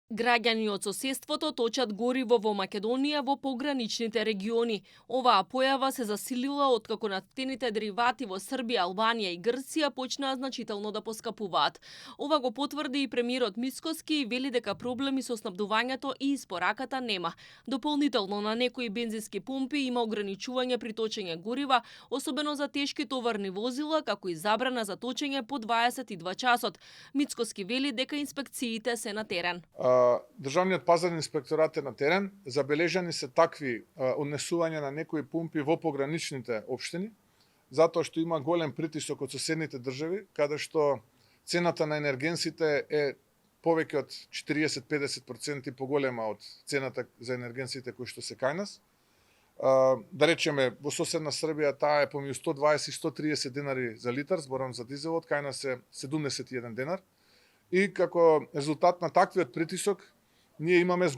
Граѓани од соседството точат гориво во Македонија во пограничните региони. Оваа појава се засилила откако нафтените деривати во Србија, Албанија и Грција почнаа значително да поскапуваат. Ова го потврди и премиерот Мицкоски и вели дека проблеми со снабдувањето и испораката нема. Дополнително на некои бензински пумпи има ограничување при точење горива, особено за тешки товарни возила, како и забрана за точење по 22 часот. Мицкоски вели дека инспекциите се на терен. Државниот пазарен инспекторат е на терен, забележани се такви однесувања на некои пумпи во пограничните општини, затоа што има голем притисок од соседните држави, каде што цената на енергенсите е повеќе од 40-50% поголема од цената за енергенсите кои што се кај нас. Да речеме, во соседна Србија таа е помеѓу 120 и 130 денари за литар, зборам за дизелот, кај нас е 71 денар. И како резултат на таквиот притисок, ние имаме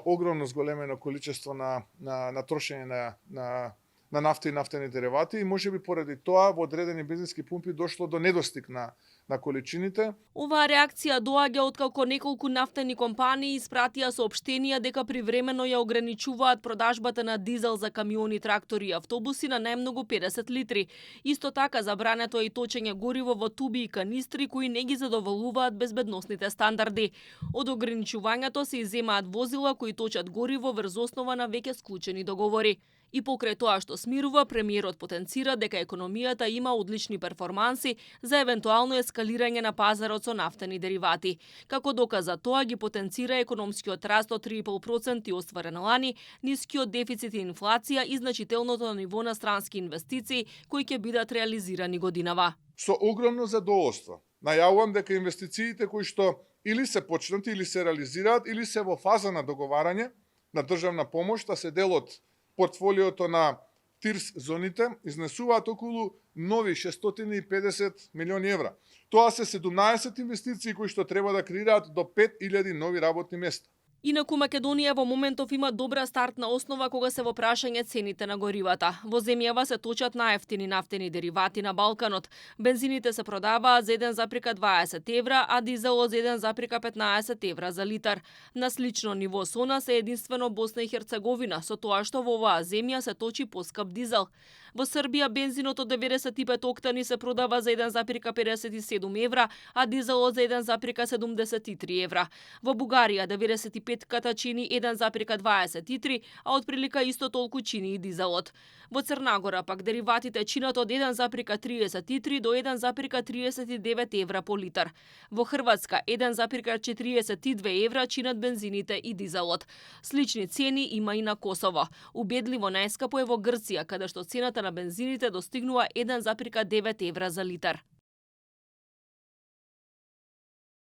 огромно зголемено количество на трошење на нафта и нафтени деривати и можеби поради тоа во одредени бензински пумпи дошло до недостиг на количините. Оваа реакција доаѓа откако неколку нафтени компании испратија соопштенија дека привремено ја ограничуваат продажбата на дизел за камиони, трактори и автобуси на најмногу 50 литри. Исто така забрането е и точење гориво во туби и канистри кои не ги задоволуваат безбедносните стандарди. Од ограничувањето се изземаат возила кои точат гориво врз основа на веќе склучени договори. И покрај тоа што смирува, премиерот потенцира дека економијата има одлични перформанси за евентуално ескалирање на пазарот со нафтени деривати. Како доказ за тоа ги потенцира економскиот раст од 3,5% остварен лани, нискиот дефицит и инфлација и значителното ниво на странски инвестиции кои ќе бидат реализирани годинава. Со огромно задоволство најавувам дека инвестициите кои што или се почнати или се реализираат или се во фаза на договарање на државна помош, се дел од портфолиото на ТИРС зоните, изнесуваат околу нови 650 милиони евра. Тоа се 17 инвестиции кои што треба да креираат до 5000 нови работни места. Инаку Македонија во моментов има добра стартна основа кога се во прашање цените на горивата. Во земјава се точат најевтини нафтени деривати на Балканот. Бензините се продаваат за 1,20 евра, а дизелот за 1,15 евра за литар. На слично ниво со нас е единствено Босна и Херцеговина, со тоа што во оваа земја се точи поскап дизел. Во Србија бензинот од 95 октани се продава за 1,57 евра, а дизелот за 1,73 евра. Во Бугарија 95 чини 1,23, а отприлика исто толку чини и дизелот. Во Црнагора пак дериватите чинат од 1,33 до 1,39 евра по литар. Во Хрватска 1,42 евра чинат бензините и дизелот. Слични цени има и на Косово. Убедливо најскапо е во Грција, каде што цената на бензините достигнува 1,9 евра за литар.